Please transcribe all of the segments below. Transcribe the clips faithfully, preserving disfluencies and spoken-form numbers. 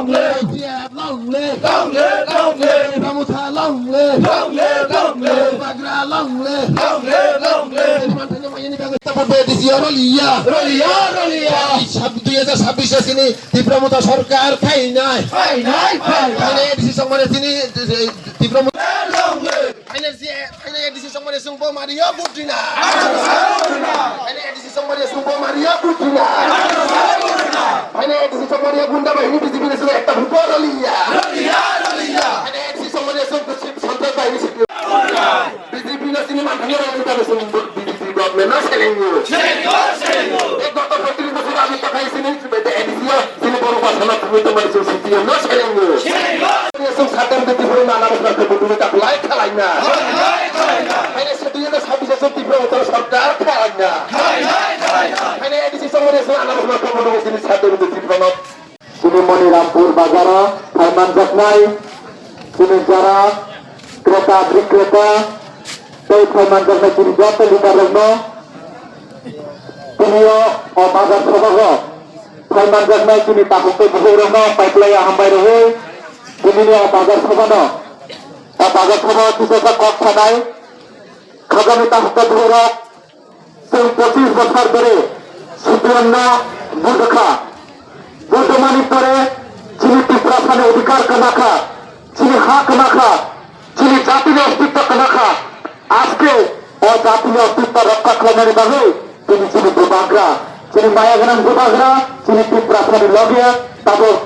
Long live! Long live! Long live! Tipra Motha long live! Long live! Long live! Bubagra long live! Long live! Long live! Manthani mayani bagwi support bai A D C oro liya. Roliya, roliya. Sab-, dui hajar sabbish sini Tipra Motha sarkar phainai. Phainai, phainai. Phainai A D C songmani sini Tipra Motha. Long live! Phainai si, phainai A D C songmani sung bo mario butina. Phainai A D C songmani sung bo mario butina. Phainai A D C songmani gunda bahini B J P ni sung ekta bhuto roliya. Roliya, roliya. Phainai A D C songmani sung kuchip santai bahini sung. B J P na sini manthani roliya sung B J P government na selengu. Selengu, selengu. Ek goto poitrish bochor ami takai sini A D C o sini boru basana thangwi tongmani sung C P M na selengu. Selengu. Sung sadam de Tripura nana bwswk khe buduni tak lai khalaina. Haina se dui hajar sabbish sung Tripura Motha sarkar khalaina. Haina A D C song mani sung nana bwswk khe buduni sini sadam de Tripura no. Sini Monirampur bazaro phaimanjaknai sini jara kreta bikreta tei phaimanjaknai sini joto leader rokno tini o bazar sabha o Phalmanjaknai chini takhuk tei bukhuk rokno paiklai hambai rwui, tinini o bazar sabha no, o bazar sabha o kisasa kok sanai, khajani takhuk tei bukhuk rok, chwng pochis bosor dhori C P M no vote kha, vote mani pore chini Tiprasani odhikar kwna kha, chini ha kwna kha, chini jatini ostitto kwna kha, aske o jatini ostitto rokha khlainani bagwi tini chini bubagra, chini maya gwnang bubagra, chini Tiprasani loge tabuk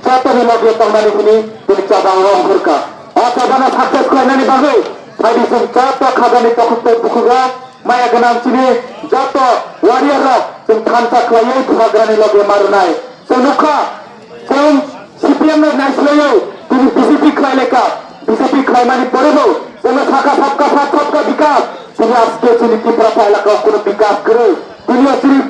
jotoni loge tongnani hwnwi tini chobang rong hurkha. O chobano success khlainani bagwi phaidi chwng joto khajani takhuk tei bukhugo maya gwnang chini joto warrior rok chwng thansa khlaiwi bubagrani loge ma rwnai. Chwng nukha, chwng C P M no naislaiwi tini B J P khlai lekha, B J P khlaimani porebo chwngno sakha sabka sath sabka bikas, tini aske chini Tipra elaka o kuno bikas kwrwi. Tini o chini